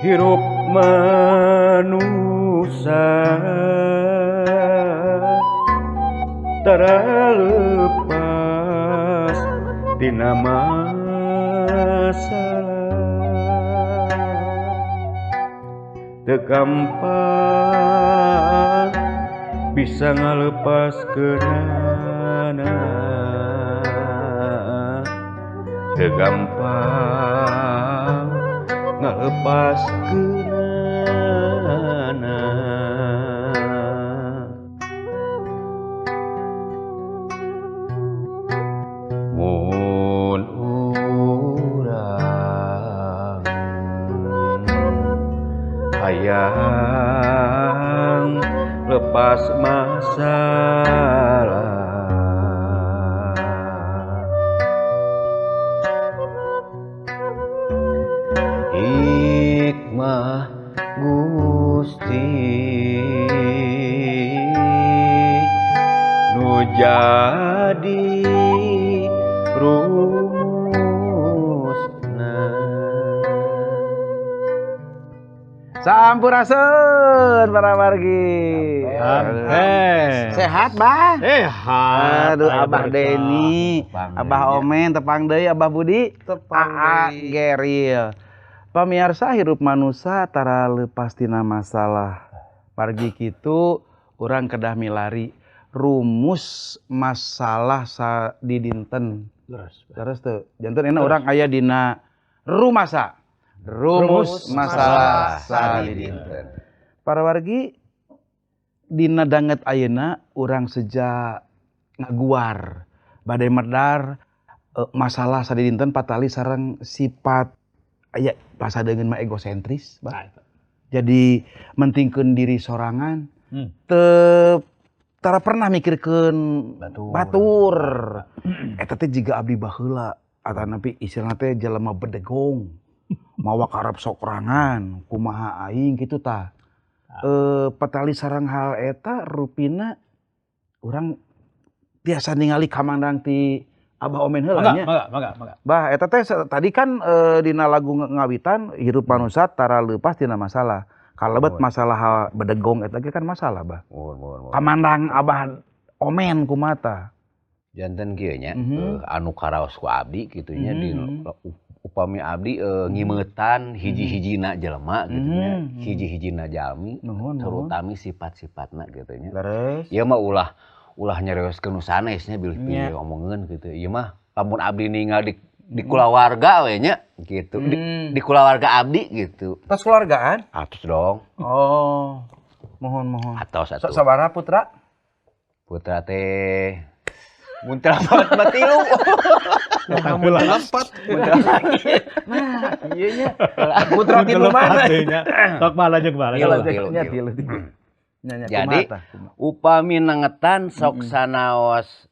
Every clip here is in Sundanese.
Hirup manusia tara lepas tina masalah, teu gampang bisa ngalepaskeunana, teu gampang ngalepaskeunana. Mun urang hayang lepas masalah, hikmah Gusti nu jadi rumusna. Sampurasun para wargi. Sehat, Bah? Sehat. Aduh, Abah Deni, Abah Omen, tepang deui Abah Budi, Tepang Aa deui. Geril. Pamiarsa, hirup manusa tara leupas tina masalah. Margi kitu urang kedah milari rumus masalah sa di dinten. Leres. Terus tuh, janten enak urang aya dina rumasa. Rumus masalah sadidinten. Para wargi, dina danget ayeuna urang seja ngaguar bade medar masalah sadidinten patali sareng sifat aya bahasa deungeun mah egosentris, Bah. Jadi mentingkeun diri sorangan, teu tara pernah mikirkeun Batur. Batur. Eta teh jiga abdi baheula atanapi istilahna teh jelema bedegong. Mawa karep sorangan, kumaha aing kitu tah. Patali sareng hal eta rupina urang tiasa ningali kamandang ti Abah Omen heula Mangga, nya. Mangga, mangga, mangga. Bah, eta teh tadi kan dina lagu ngawitan hirup manusia tara leupas tina masalah. Kalebet masalah hal bedegong eta ge kan masalah, Bah. Muhun, muhun, muhun. Kamandang Abah Omen kumaha? Janten kieu nya, anu karaos ku abdi kitu nya di upami abdi ngimeutan hiji-hijina jelema kitu nya, hiji-hijina jalmi, Nuhun, nuhun. Terutami sifat-sifatna kitu nya. Leres. Ieu mah ulah ulah nyarioskeun nu sanes nya, bilih Nya. Pilih omongeun kitu. Ieu mah lamun abdi ningal di kulawarga we nya gitu. Di kulawarga abdi gitu. Tos keluargaan? Atos dong. Oh. Mohon, mohon. Atos atuh. Sabaraha putra? Putra teh mun teu lapat mah tilu. Tepang heula. Empat. Nah, ieu nya. Putra tilu mana? Sok mah lanjut, Bah. Tilu, Lanjut. tilu, Nya tilu. tilu, tilu. Nya, nya, Jadi, kumaha tah, kumaha? upami nengetan sok sanaos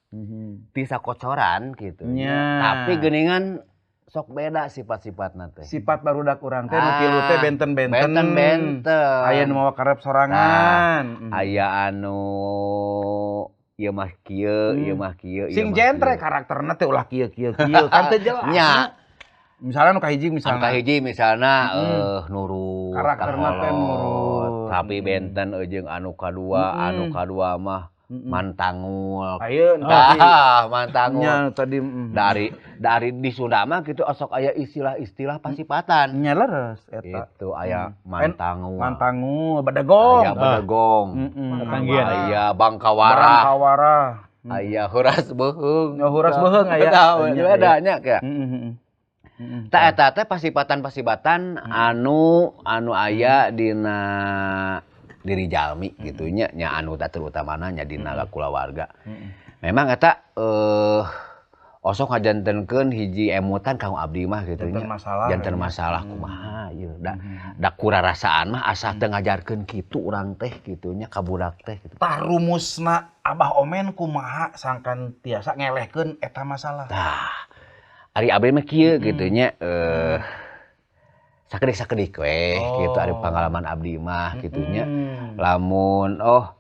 ti sakocoran gitu. Nya. Tapi geuningan sok beda sifat-sifatna teh. Sifat barudak urang teh nu tilu teh benten-benten. Benten-benten. Aya nu mawa karep sorangan. Aya anu ieu mah kieu, ieu mah kieu, ieu Sing mah jentre kieu. Karakterna teh ulah kieu kieu kieu kan teu jelas. Nya. Misalnya nu kahiji Anu misalnya. kahiji misalna nurut, Karakterna teh kakolot. Nurut. Tapi benten jeung anu kadua, anu kadua mah mantangul. Ayeuna tadi. Ah, mantangul. Nya tadi. Dari di Sunda mah gitu osok aya istilah-istilah pasipatan. Nya leres eta. Itu aya mantangul. Mantangul, bedegong. Aya bedegong. Tetanggian. Aya bangkawara. Bangkawara. Aya huras beuheung. Ya, huras beuheung aya. Tahu, Nya, beda nya kayak. Tah eta teh pasipatan-pasipatan anu anu aya dina diri jalmi gitu nya, nya anu teh terutamana nya dina kulawarga. Memang eta osok ngajantenkeun hiji emutan kanggo abdi mah gitu Janten nya. Masalah. Janten masalah kumaha ieu da da kurarasaan mah asa teu ngajarkeun kitu urang teh kitu nya ka budak teh gitu. Tah, rumusna Abah Omen kumaha sangkan tiasa ngelehkeun eta masalah? Tah, ari abdi mah kieu gitu nya, sakedik-sakedik weh gitu ari pengalaman abdi mah gitu nya. Lamun oh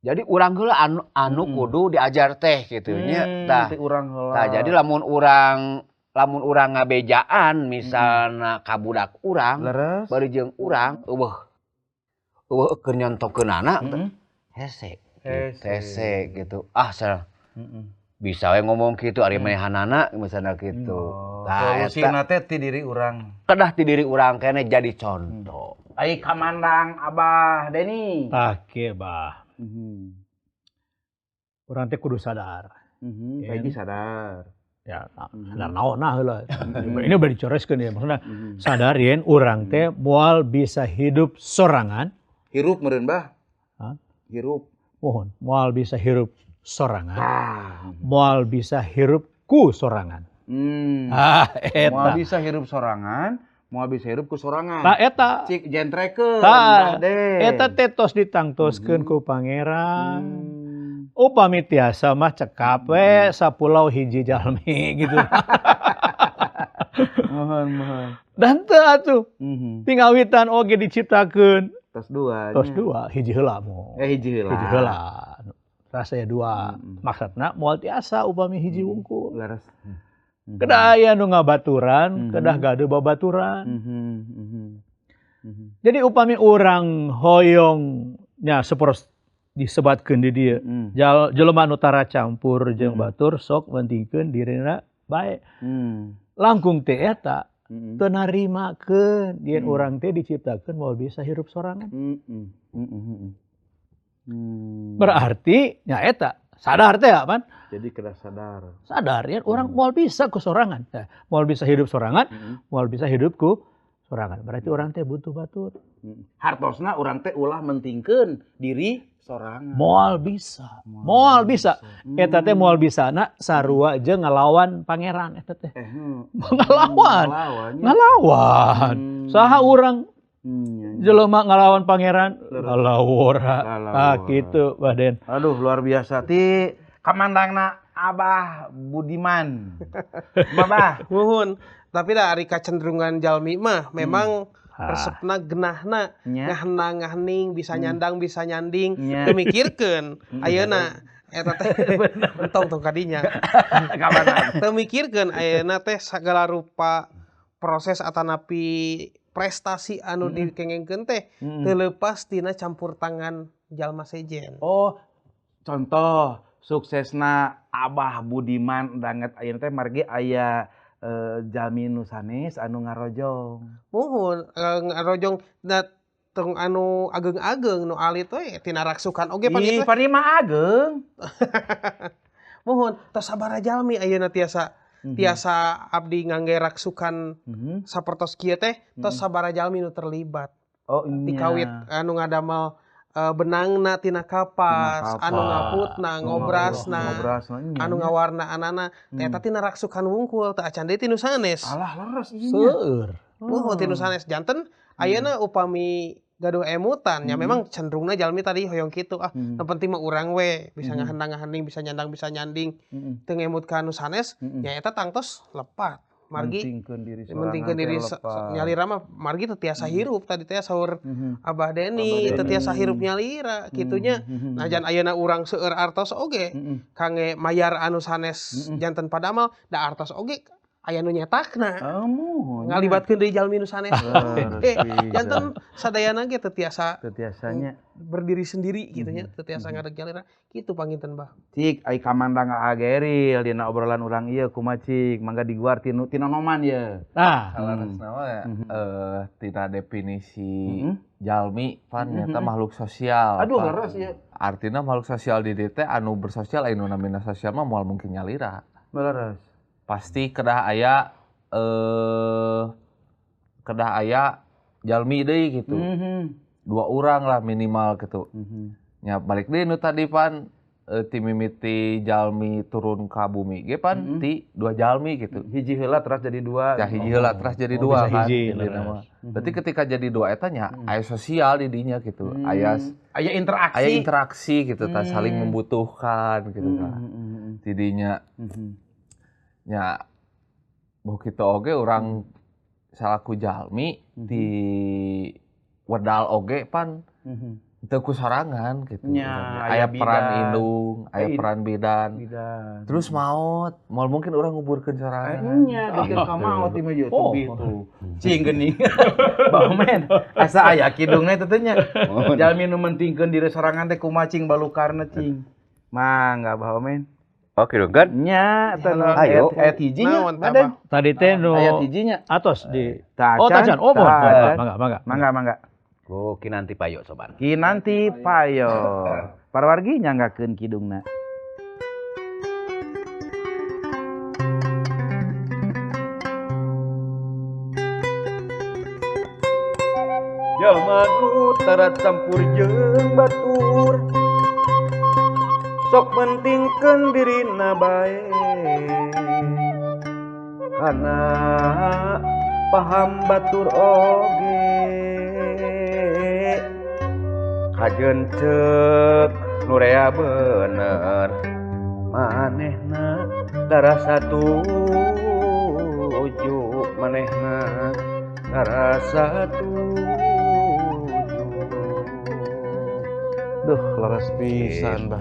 jadi urang heula anu anu kudu diajar teh gitu nya. Tah, Ti urang heula. Tah jadi lamun urang Lamun urang ngabejaan misalna ka budak urang, bari jeung urang euweuh euweuh keur nyontokeunana hese. Hese gitu. Ah, salah. Bisa we ngomong kitu ari manehanana misalna kitu. Tah, eta Solusina teh ti diri urang. Kedah ti diri urang keneh jadi contoh. Ai kamandang Abah Deni. Tah kieu, Bah. Urang teh kudu sadar. Hiji sadar. Ya, sadar naon nah heula. Ini udah dicoreskeun ya, maksudnya sadar yen urang teh moal bisa hidup sorangan. Hirup meureun, Bah. Hah? Hirup. Mohon, moal bisa hirup sorangan. Tah. Moal bisa hirup ku sorangan. Ah, Moal eta. Bisa hirup sorangan, moal bisa hirup ku sorangan. Tah eta. Cik jentrekeun, Tah, Bah Den. eta teh tos ditangtoskeun ku Pangeran. Upami tiasa mah cekap we sapulau hiji jalmi gitu. Mohon, mohon. Dan teu atuh. Tingawitan oge diciptakeun. Tos dua. Tos Nya. dua, hiji heula mo. Eh, hiji heula. Hiji heula. Rasanya dua. Maksudna moal tiasa upami hiji wungkul. Leres. Kedah aya nu ngabaturan, kedah gaduh babaturan. Jadi upami urang hoyong nya sapertos disebatkeun di dieu. Jal jelema nu tara campur jeung batur sok mentingkeun dirina bae. Langkung teh eta teu narimakeun yen urang teh diciptakeun moal bisa hirup sorangan. Berarti nya eta sadar teh pan. Jadi kedah sadar. Sadar ya orang moal bisa ku sorangan. Nah, moal bisa hidup sorangan, moal bisa hidup ku sorangan. Berarti urang teh butuh batur. Hartosna urang teh ulah mentingkeun diri sorangan. Moal bisa. Moal bisa. Eta teh moal bisa na sarua jeung ngalawan pangeran eta teh. Ngalawan. Ngalawan. Ngalawan. Saha urang jelema ngalawan pangeran? Leres. Ngalawora. Ngalawora. Ah gitu, Bah Den. Aduh, luar biasa. Ti kamandangna Abah Budiman. Babah. Nuhun. Tapi da ari kacenderungan jalmi mah memang resepna genahna ngahna ngahning bisa nyandang bisa nyanding, teu mikirkeun ayeuna eta teh entong tong kadinya. Teu mikirkeun ayeuna teh sagala rupa proses atanapi prestasi anu dikengengkeun teh teu leupas tina campur tangan jalma sejen. Oh, contoh suksesna Abah Budiman danget ayeuna teh margi aya jalmi nu sanes anu ngarojong. Muhun, ngarojong da tong anu ageng-ageng nu alit we tina raksukan oge pan Ih, ieu teh. Pan ieu mah ageng. Muhun, tos sabaraha jalmi ayeuna tiasa tiasa abdi ngangge raksukan sapertos kieu teh, tos sabaraha jalmi nu terlibat. Oh, nya. Tikawit anu ngadamel benangna tina kapas, Tina kapas. Anu ngaputna, ngobrasna, Ngobrasna, nya, anu nya. Ngawarnaanana, teh eta tina raksukan wungkul teu acan deui ti nu sanes. Alah, leres ieu nya. Seueur. Muhun ti nu sanes janten ayeuna upami gaduh emutan nya memang cenderungna jalmi tadi hoyong kitu ah, nu penting mah urang we bisa ngahendang-ngahending, bisa nyandang bisa nyanding, teu ngemut ka anu sanes nya eta tangtos lepat margi Mentingkeun diri sorangan mentingkeun teh diri lepat. Nyalira mah margi teu tiasa hirup tadi teh saur Abah Deni Abah teu Deni. Tiasa hirup nyalira kitunya. Nah, jan ayeuna urang seueur artos oge kangge mayar anu sanes janten padamel da artos oge aya nu nyetakna Oh, muhun. ngalibatkeun deui jalmi nu sanes. Leres pisan. Janten sadayana ge teu tiasa Teu tiasanya. Berdiri sendiri gitu nya, teu tiasa ngadeg nyalira kitu panginten, Bah. Cik, ai kamandang Ageril dina obrolan urang ieu kumaha cik, mangga diguar tinu tinonoman ye. Nah, Saleresna mah ya, tina definisi jalmi pan nyata makhluk sosial. Aduh, pan. Leres ieu. Artinya makhluk sosial di dieu teh anu bersosial, anu namina sosial mah moal mungkin nyalira. Leres. Pasti kedah aya jalmi deui gitu. Dua orang lah minimal gitu. Nya balik deui nu tadi pan ti mimiti jalmi turun ka bumi ge pan ti dua jalmi gitu. Hiji heula teras jadi dua. Ya hiji heula teras jadi Oh, dua bisa kan. hiji, Intina leres. mah. Berarti ketika jadi dua eta nya aya sosial di dinya gitu. Aya Aya interaksi. Aya interaksi gitu tah, saling membutuhkan gitu kan. Tidinya nya boh kitu oge urang salaku jalmi di wedal oge pan. Teu ku sorangan gitu. Aya peran indung, aya peran bidan. Terus maot, moal mungkin urang nguburkeun sorangan. Nya dikeun ka maot di mah itu. Cing geuning. Baumen, asa aya kidungna teh nya. Jalmi nu mentingkeun diri sorangan teh kumaha cing balukarna cing. Mangga Baumen. Oke dong kan? Nya, ayo ayat hijinya. Tadi teh nu ayat hijinya. Atos di. Oh, tacan. Oh, mangga, mangga. Mangga, mangga. Ku Kinanti Payo soban. Kinanti Payo. Para wargi nyanggakeun kidungna. Jalma nu tara campur jeung batur sok mentingkeun dirina bae kana paham batur oge kajeun ceuk nu rea bener manehna tara satuju manehna tara satuju. Duh, leres pisan bah.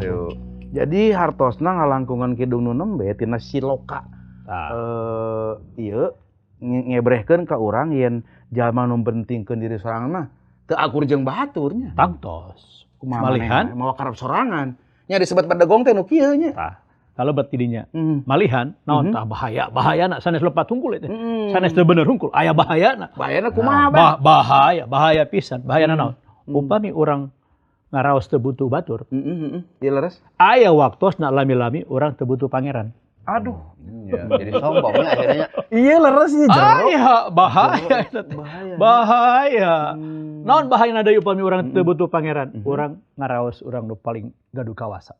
Jadi hartosna ngalangkungan kidung nu nembe tina siloka. Ieu ngebrehkeun ka urang yen jalma nu pentingkeun diri sorangan mah teu akur jeung batur nya. Tangtos. Malihan mawa karep sorangan. Nya disebut bedegong teh nu kieu nya. Tah, kalebet tidinya. Malihan naon tah bahaya, bahayana sanes lepat hungkul teh. Sanes teu bener hungkul, aya bahayana. Bahayana kumaha bah? Bahaya, bahaya pisan. Bahayana naon? Upami urang ngaraos teu butuh batur. Ieu leres. Aya waktosna lami-lami urang teu butuh pangeran. Aduh. Ya, jadi sombongnya akhirnya. Iya leres ieu jero. Aya bahaya eta teh. Bahaya. Naon bahayana deui upami urang teu butuh pangeran? Urang ngaraos urang nu paling gaduh kawasa.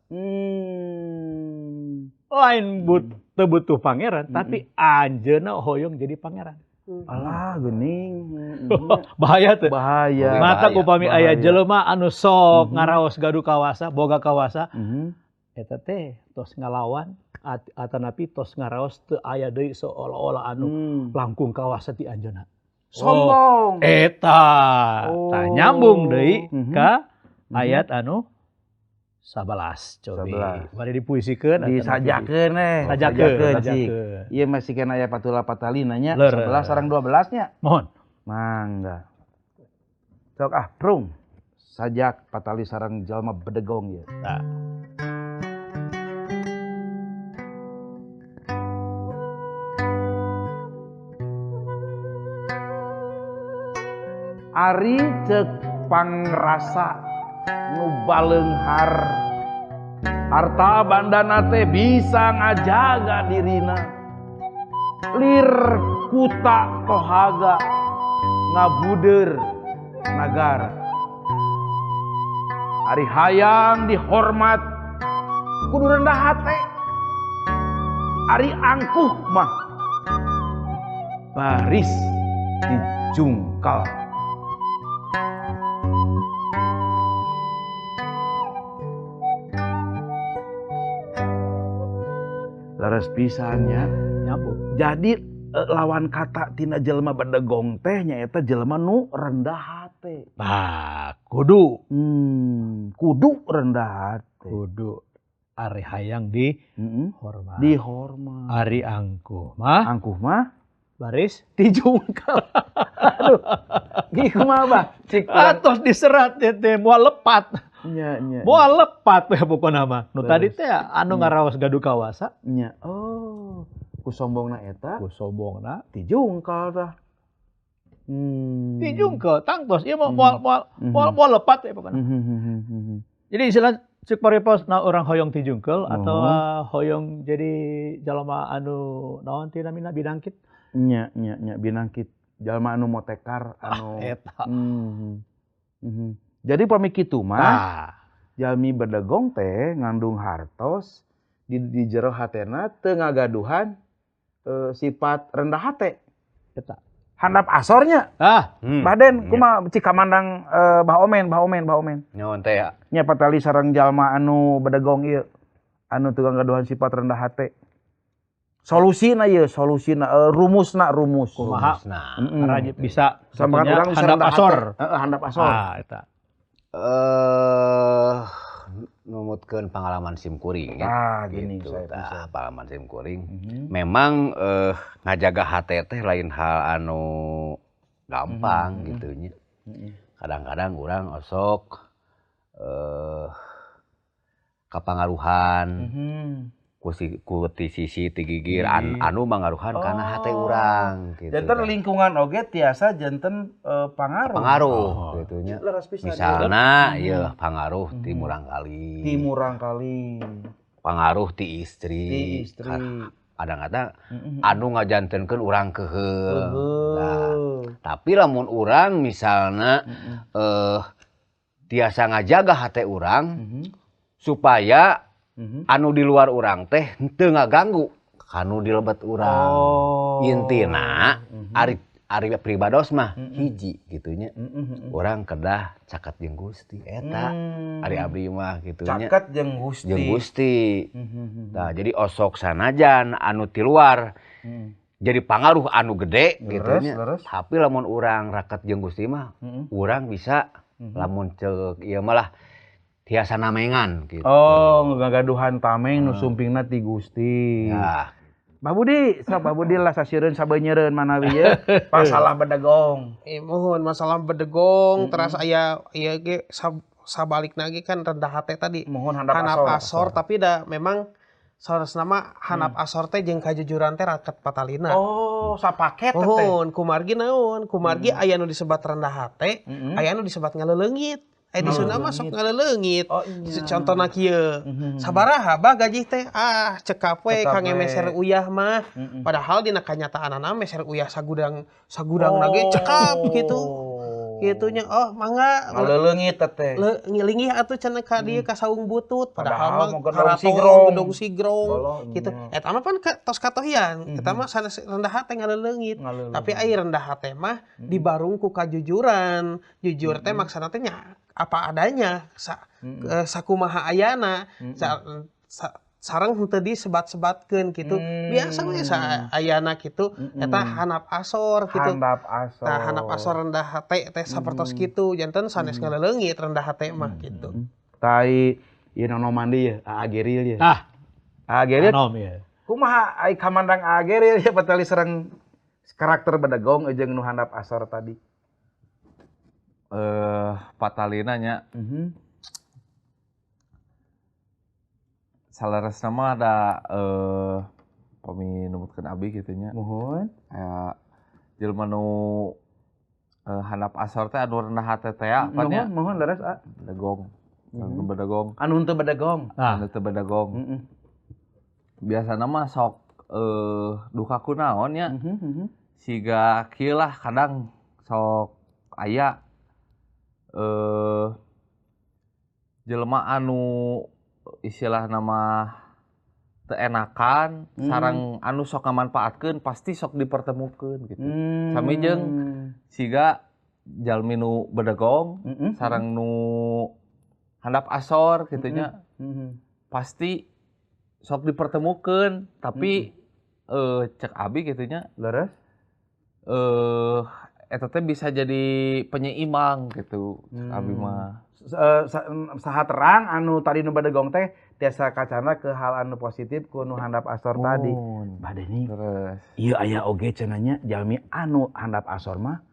Lain teu butuh pangeran, tapi anjeunna hoyong jadi pangeran. Alah geuning. Bahaya teh. Bahaya. Mata upami aya jelema anu sok ngaraos gaduh kawasa, boga kawasa. Eta teh tos ngalawan atanapi tos ngaraos teu aya deui seolah-olah anu langkung kawasa ti anjeunna. Sombong. Eta. Tah nyambung deui ka ayat anu 11 cobi. Bade dipuisikeun disajakeun eh. Sajakeun. Ieu masih kena aya patula patalina nya 11 sareng 12 nya. Mohon. Mangga. Sok ah prung. Sajak patali sareng jalma bedegong ieu. Tah. Ari ceuk pangrasa nu baleunghar harta bandana teh bisa ngajaga dirina lir kuta tohaga ngabuder nagara ari hayang dihormat kudu rendah hate ari angkuh mah baris dijungkal. Leres pisannya nyambung. Jadi lawan kata tina jelema bedegong teh nyaeta jelema nu rendah hate. Bah, kudu. Kudu rendah hate. Kudu ari hayang dihormat. Dihormat. Ari angkuh mah. Angkuh mah baris dijungkal. Aduh. Gi kumaha bah? Cik atos diserat teh moal lepat. Nya nya. Moal lepat we pokona mah. Nu tadi teh anu ngaraos gaduh kawasa. Nya. Oh, ku sombongna eta. Ku sombongna dijungkal tah. Dijungkal tangtos ieu mah moal moal moal moal lepat we pokona. Jadi istilah cek paripos na orang hoyong tijungkel atau hoyong jadi jalma anu naon teh namina binangkit. Nya nya nya binangkit jalma anu motekar anu eta. Jadi pami kitu mah jalmi bedegong teh ngandung hartos di jero hatena teu ngagaduhan sifat rendah hate. Eta. Handap asornya. Baden kumaha cik kamandang Bah Omen, Bah Omen, Bah Omen. Nyaon teh ya. Nya patali sareng jalma anu bedegong ieu anu teu ngagaduhan sifat rendah hate. Solusina ieu, solusina rumusna rumus. Kumaha? Rumusna. Bisa sampean urang bisa handap asor. Heeh, handap asor. Ah, eta. Numutkeun pengalaman sim kuring ya. Ah, gini gitu, saya tah, pengalaman sim kuring. Memang ngajaga hate teh lain hal anu gampang gitu nya. Kadang-kadang urang osok kapangaruhan ku ti sisi ti gigir anu mangaruhan kana hate urang gitu. Janten lingkungan oge tiasa janten pangaruh. Pangaruh gitu nya. Misalna ieu pangaruh ti murangkali. Ti murangkali. Pangaruh ti istri. Ti istri. Kadang-kadang anu ngajantenkeun urang keuheul. Nah, tapi lamun urang misalna tiasa ngajaga hate urang supaya anu di luar urang teh henteu ngaganggu kanu di lebet urang. Intina ari pribados mah hiji gitu nya. Urang kedah caket jeung Gusti eta. Ari abdi mah kitu nya. Caket jeung Gusti. Jeung Gusti. Nah, jadi osok sanajan anu ti luar jadi pangaruh anu gede gitu nya. Tapi lamun urang raket jeung Gusti mah urang bisa lamun ceuk ieu malah tiasa namengan gitu. Oh, ngagaduhan tameng nu sumpingna ti Gusti. Ya. Pak Budi, sok Pak Budi lah sasieureun sabeunyereun manawi ye. Masalah bedegong. Muhun masalah bedegong teras aya ieu ge sabalikna ge kan rendah hate tadi. Muhun handap asor. Tapi da memang sanesna mah handap asor teh jeung kajujuran teh raket patalina. Oh, sapaket teh. Muhun kumargi naon? Kumargi aya nu disebat rendah hate, aya nu disebat ngaleleungit. Di Sunda mah sok ngaleleungit. Oh, iya. Contohna kieu. Sabaraha bah gaji teh? Ah, cekap we kangge meser uyah mah. Padahal dina kanyataanana meser uyah sagudang lagi cekap gitu. Gitunya oh mangga ngaleleungit teh. Ngilinggih atuh cenah ka dieu ka saung butut padahal mah gedong sigrong gitu. Eta mah pan tos katohian. Eta mah sanes rendah hate ngaleleungit. Tapi ai rendah hate mah dibarung ku kajujuran. Jujur teh maksana teh nya apa adanya, sakumaha ayana, sareng henteu disebat-sebatkeun gitu. Biasa we ayana gitu, eta handap asor gitu. Handap asor. Tah handap asor rendah hate teh sapertos kitu, janten sanes ngaleleungit rendah hate mah gitu. Tai ieu nono mandi ye, Aa Geril ye. Tah. Aa Geril. Anom ye. Kumaha ai kamandang Aa Geril ye patali sareng karakter bedegong jeung nu handap asor tadi? Patalina nya. Saleresna mah ada pami numutkeun abi kitu nya. Muhun. Aya jelema nu handap asor teh anu rendah hate teh ya pan nya. Muhun leres a. Bedegong. Anu bedegong. Anu henteu bedegong. Anu teu bedegong. Biasana mah sok duka kunaon nya. Siga kieu lah kadang sok aya jelema anu istilah nama teu enakan sareng anu sok ngamanfaatkeun pasti sok dipertemukeun gitu. Sami jeung siga jalmi nu bedegong sareng nu handap asor kitu nya. Pasti sok dipertemukeun tapi cek abi kitu nya. Leres? Eta teh bisa jadi penyeimbang gitu, abi mah. Saha terang anu tadi nu bedegong teh tiasa kacana ke hal anu positif ku nu handap asor tadi. Bah Deni, ieu aya oge cenah nya jalmi anu handap asor mah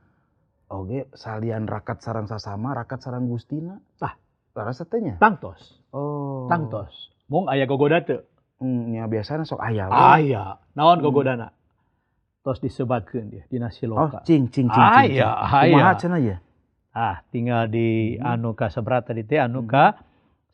oge salian rakat sareng sasama, rakat sareng Gustina. Tah, leres teh nya? Tangtos. Oh. Tangtos. Mung aya gogoda teu? Nya biasana sok aya. Aya. Naon gogodana? Tos disebatkeun dia dina siloka. Oh, cing. Aya, aya. Kumaha cenah ye? Ah, tinggal di anu ka sabaraha tadi teh anu ka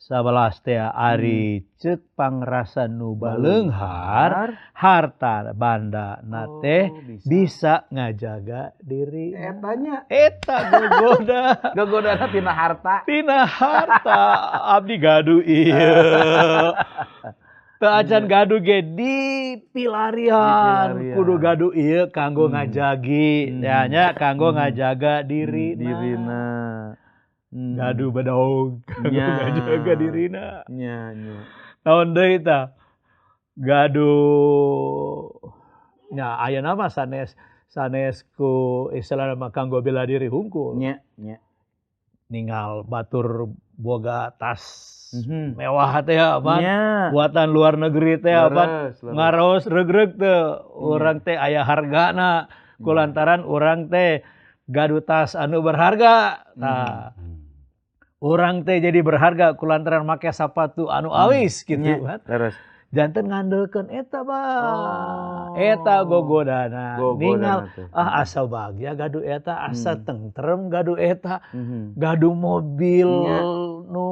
11 teh ari ceuk pangrasa nu baleunghar harta banda na teh bisa ngajaga diri. Eta nya. Eta gogoda. Gogodana tina harta. Tina harta abdi gaduh ieu. Teu acan gaduh ge dipilarian, kudu gaduh ieu kanggo ngajagi, ya nya kanggo ngajaga diri. Dirina. Gaduh bedog kanggo ngajaga dirina. Nya nya. Naon deui tah? Gaduh nya ayeuna mah sanes ku istilahna mah kanggo bela diri hungkul. Nya nya. Ningal batur boga tas mewah teh ya, pan. Buatan luar negeri teh apa? Ngaraos regreg teh urang teh aya hargana kulantaran urang teh gaduh tas anu berharga. Nah, urang teh jadi berharga kulantaran make sapatu anu awis gitu kan. Janten ngandelkeun eta bah. Eta gogodana. Ningal asa bagya gaduh eta, asa tentrem gaduh eta, gaduh mobil nu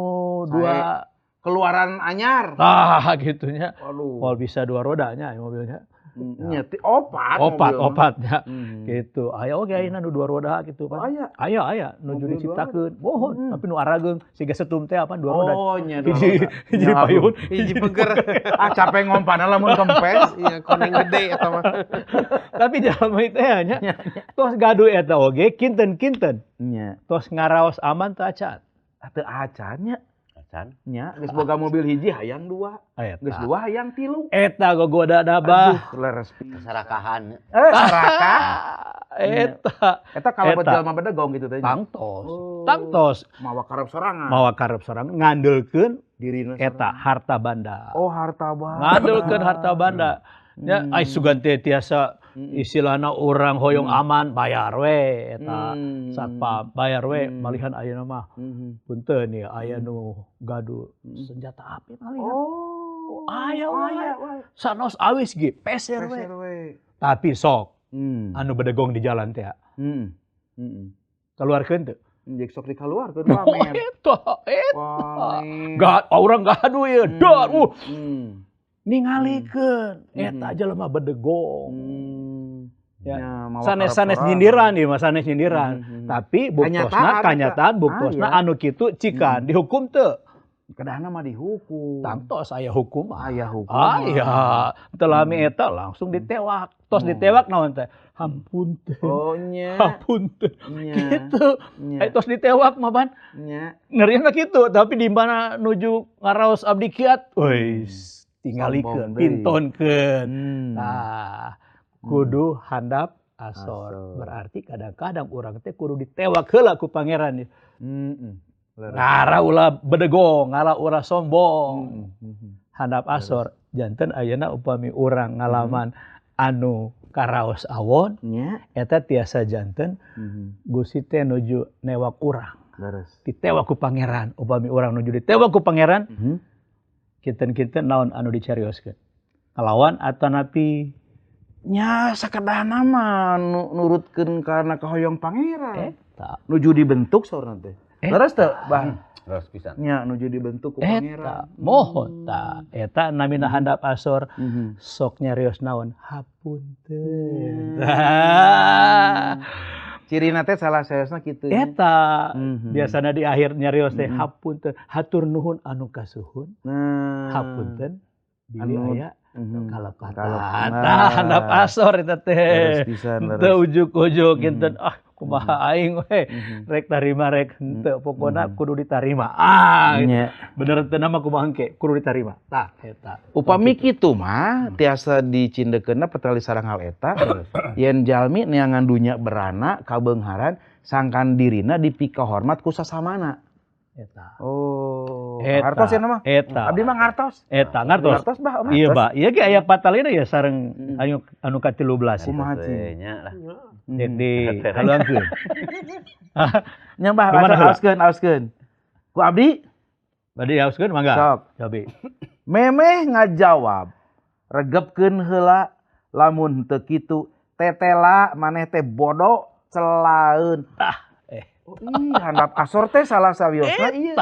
dua keluaran anyar. Ah gitunya. Moal bisa dua rodanya mobilnya. Nya opat. Opatnya. Gitu. Aya oge ayeuna nu dua roda gitu kan. Aya aya nuju diciptakeun. Mohon tapi nu arageung siga setum teh apa dua roda. Oh nya dua roda. Hiji payun, hiji peger. Ah capek ngompana lamun kempes. Iya koneng gede eta mah. Tapi jalma teh nya tos gaduh eta oge kinten-kinten. Nya. Tos ngaraos aman teu acan. Teu acan nya. Acan. Nya, geus boga mobil hiji hayang dua. Geus dua hayang tilu. Eta gogodana bah. Aduh, leres pisan. Kesarakahan. Sarakah. Eta. Eta kalebet jalma bedegong gitu teh. Tangtos. Tangtos. Mawa karep sorangan. Mawa karep sorangan ngandelkeun dirina eta harta banda. Oh, harta banda. Ngandelkeun harta banda. Nya ai sugan teh tiasa istilahna urang hoyong aman bayar we eta satpam bayar we malihan ayeuna mah punten ya aya nu gaduh senjata api malihan. Oh, aya wae sanos awis ge peser we. Tapi sok anu bedegong di jalan teh. Keluarkeun teu? Jeung sok dikaluarkeun pamer. Eta eta. Urang gaduh ieu dar. Ningalikeun eta jelema bedegong. Ya, sanes-sanes nyindiran ieu mah sanes nyindiran. Tapi buktosna kanyataan buktosna anu kitu cikan dihukum teu? Kedahna mah dihukum. Tangtos aya hukum. Aya hukum. Aya. Teu lami eta langsung ditewak. Tos ditewak naon teh? Hampun teh. Oh nya. Hampun teh. Kitu. Aya tos ditewak mah ban. Nya. Ngerina kitu, tapi di mana nuju ngaraos abdi kiat? Euis. Tingalikeun, pintonkeun. Nah, kudu handap asor. Berarti kadang-kadang urang teh kudu ditewak heula ku pangeran. Ngara ulah bedegong, ngara ulah sombong. Handap asor. Janten ayeuna upami urang ngalaman anu karaos awon, eta tiasa janten Gusti teh nuju newak urang. Ditewak ku pangeran. Upami urang nuju ditewak ku pangeran, kinten-kinten naon anu dicarioskeun. Ngalawan atanapi nya sakedahna mah nurutkeun karena kahoyong pangeran. Eta nuju dibentuk saurna teh. Leres teu, Bang? Leres pisan. Nya nuju dibentuk ku pangeran. Eta mohon ta. Eta namina handap asor sok nyarios naon? Hapunten. Cirina teh salah sayosna kitu. Eta biasana di akhir nyarios teh hapunten, hatur nuhun anu kasuhun. Hapunten bilih aya kalepatan. Tah handap asor eta teh. Teu ujug-ujug kinten ah kumaha aing we rek tarima rek henteu pokona kudu ditarima. Ah bener teu nama kumaha engke kudu ditarima. Tah eta. Upami kitu mah tiasa dicindekeunna petali sareng hal eta yen jalmi neangan dunya berana kabeungharan sangkan dirina dipikahormat ku sasamana. Eta. Oh, eta. Ngartos ya nama? Eta. Abdi mah ngartos. Eta ngartos. Ngartos bah, iya, Bah. Iya ge aya patalina ya sareng anu ka-13. Kumaha cing? Nya lah. Di haluangkeun. Nya bah, hauskeun, hauskeun. Ku abdi? Bade hauskeun mangga. Sok. Jabi. Memeh ngajawab, regepkeun heula lamun teu kitu tetela maneh teh bodoh celaeun. Tah. Ih, handap asor teh salah sawiosna ieu.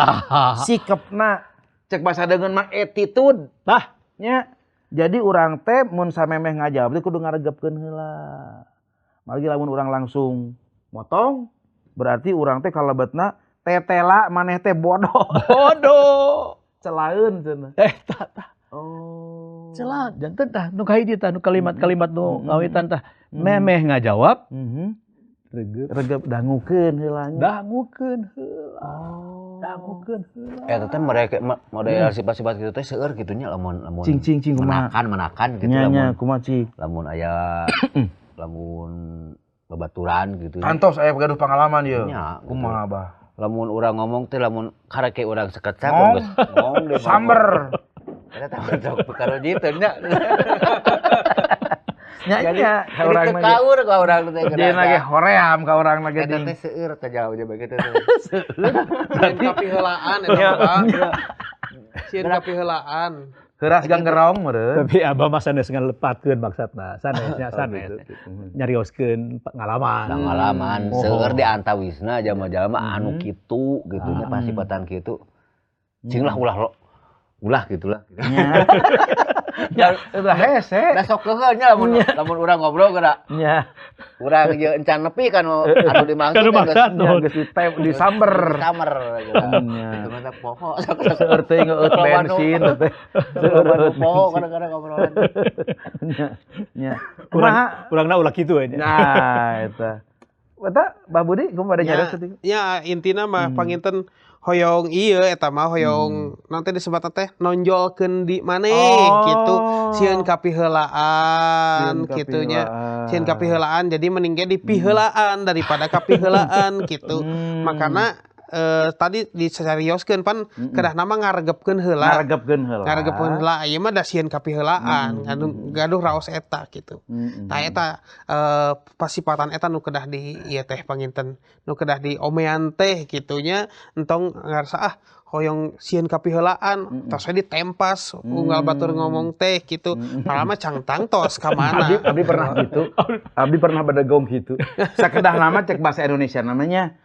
Sikepna cek basa deungeun mah attitude. Tah, nya. Jadi urang teh mun samemeh ngajawab teh kudu ngaregepkeun heula. Margi lamun urang langsung motong, berarti urang teh kalebetna tetela maneh teh bodoh. Bodoh. Celaeun cenah. Eta tah. Oh. Celah janten tah nu kahiji tah nu kalimat-kalimat nu ngawitan tah memeh ngajawab. Regep, regep dangukeun heula nya. Dangukeun heula. Oh. Dangukeun heula. Eta teh mereka model sifat-sifat kitu teh seueur kitu nya lamun lamun cing cing cing kumaha menakan gitu nya, lamun nya kumaha cing. Lamun aya lamun babaturan gitu. Kantos aya gaduh pengalaman ieu. Nya kumaha bah. Lamun urang ngomong teh lamun kareke urang sekecap geus ngomong deh. Samber. Eta tah sok perkara jitu nya. Nya nya urang mah kaur ka urang teh. Jadi lagi hoream ka urang lagi. Eta teh seueur teh jauh jeung kitu teh. Seueur. Berarti kapiheulaan eta mah. Sieun kapiheulaan. Heuras ganggerong meureun. Tapi abah mah sanes ngalepatkeun maksudna, sanesnya sanes. Nyarioskeun pengalaman. Pengalaman seueur di antawisna jalma-jalma anu kitu kitu nya pasipatan kitu. Cing lah ulah ulah gitulah. Ya, ulah hese. Da sok keuheul nya lamun lamun urang ngobrol geura. Nya. Urang jeung encan nepi kan anu dimaksud geus disamber. Disamber gitu. Itu mah poho. Seueur teh ngeueut bensin teh. Seueur poho kadang-kadang ngobrolan. Nya. Nya. Urangna ulah kitu we nya. Nah, eta. Eta Bah Budi kumaha bade nyarios teh? Ya, intina mah panginten hoyong ieu eta mah hoyong nanti disebut teh nonjolkeun di maneh gitu sieun kapiheulaan kitu nya sieun kapiheulaan jadi mending ge dipiheulaan daripada kapiheulaan gitu makana tadi diserioskeun pan kedah nama ngaregepkeun heula ngaregepkeun heula ieu mah da sieun kapiheulaan gaduh raos eta gitu tah eta pasipatan eta nu kedah di ieu teh panginten nu kedah di omean teh kitu nya entong ngarasa ah hoyong sieun kapiheulaan tos we ditempas unggal batur ngomong teh gitu padahal mah cangtang tos ka mana. Abdi pernah gitu, abdi pernah bedegong gitu sakedah lama cek bahasa Indonesia namanya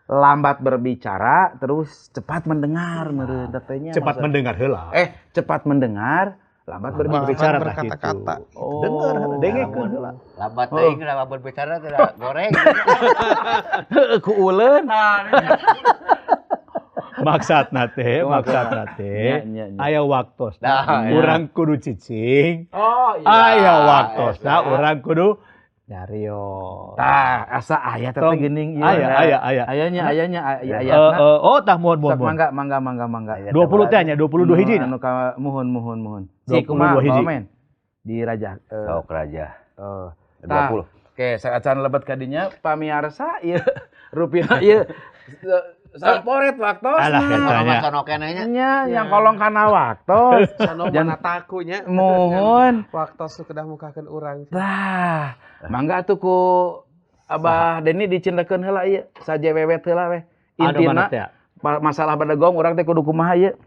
lambat berbicara terus cepat mendengar meureun tetehnya cepat mendengar heula cepat mendengar lambat berbicara berkata-kata gitu. Oh. Dengar dengekeun heula lambat teuing lambat berbicara tidak goreng ku uleun maksudna teh aya waktosna urang kudu cicing aya waktosna urang kudu nyarios. Tah, asa aya teh geuning ieu. Aya aya. Ayanya ayatna. Oh, tah mohon mohon. Mangga mangga mangga mangga. 20 teh nya 22 hiji. Anu ka muhun muhun muhun. Si kumaha komen di raja. Sok raja. 20. Oke, saacan lebet ka dinya pamiarsa ieu rupina ieu samporet waktosna. Alah katanya. Sono keneh nya yang kolong kana waktos. Sono mana takunya. Muhun. Waktos nu kedah mukakeun urang. Tah, mangga atuh ku Abah Deni dicindekeun heula ieu, sajewewet heula weh. Intina masalah bedegong urang teh kudu kumaha ieu?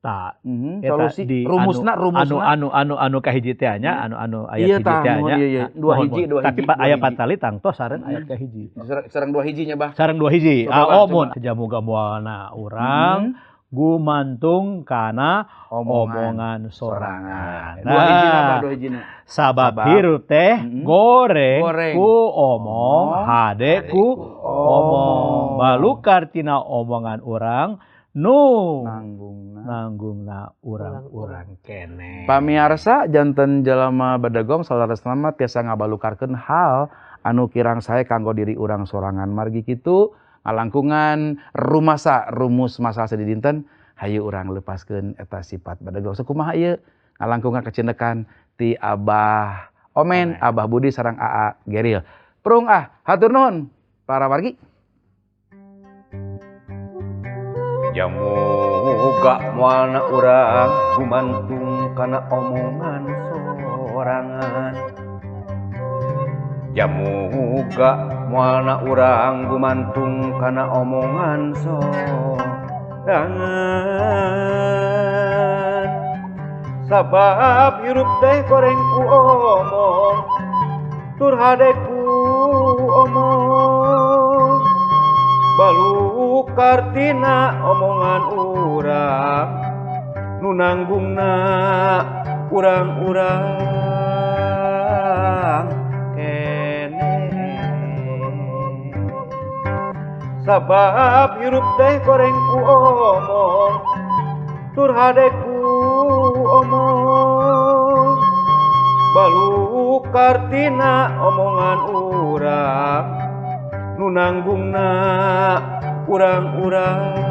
Tah, solusi rumusna anu anu kahiji teh nya, anu ayat hiji teh nya. Dua hiji, dua hiji. Tapi aya patali tangtos sareng ayat kahiji. Sareng dua hiji nya, Bah. Sareng dua hiji. Ah, oh mun jamuga moalna urang gumantung kana omongan sorangan. Dua hiji Bah, dua hijina. Sabab hirup teh goreng ku omong, hade ku omong. Balukar tina omongan urang nu nanggungna urang-urang kene. Pamiarsa janten jalma bedegong salaresna mah tiasa ngabalukarkeun hal anu kirang sae kanggo diri urang sorangan margi kitu ngalangkungan rumasa rumus masalah sadidinten hayu urang lepaskeun eta sifat bedegong. Sakumaha ieu ngalangkungan kacindekan ti Abah Omen, Abah Budi sareng Aa Geril. Prung ah, hatur nuhun para wargi. Jamuga moalna urang gumantung kana omongan sorangan. Jamuga moalna urang gumantung kana omongan sorangan. Sabab hirup teh goreng ku omong, tur hade ku omong. Balukar tina omongan urang nu nanggungna urang-urang kene. Sabab hirup teh goreng ku omong, tur hade ku omong. Balukar tina omongan urang nu nanggungna urang-urang.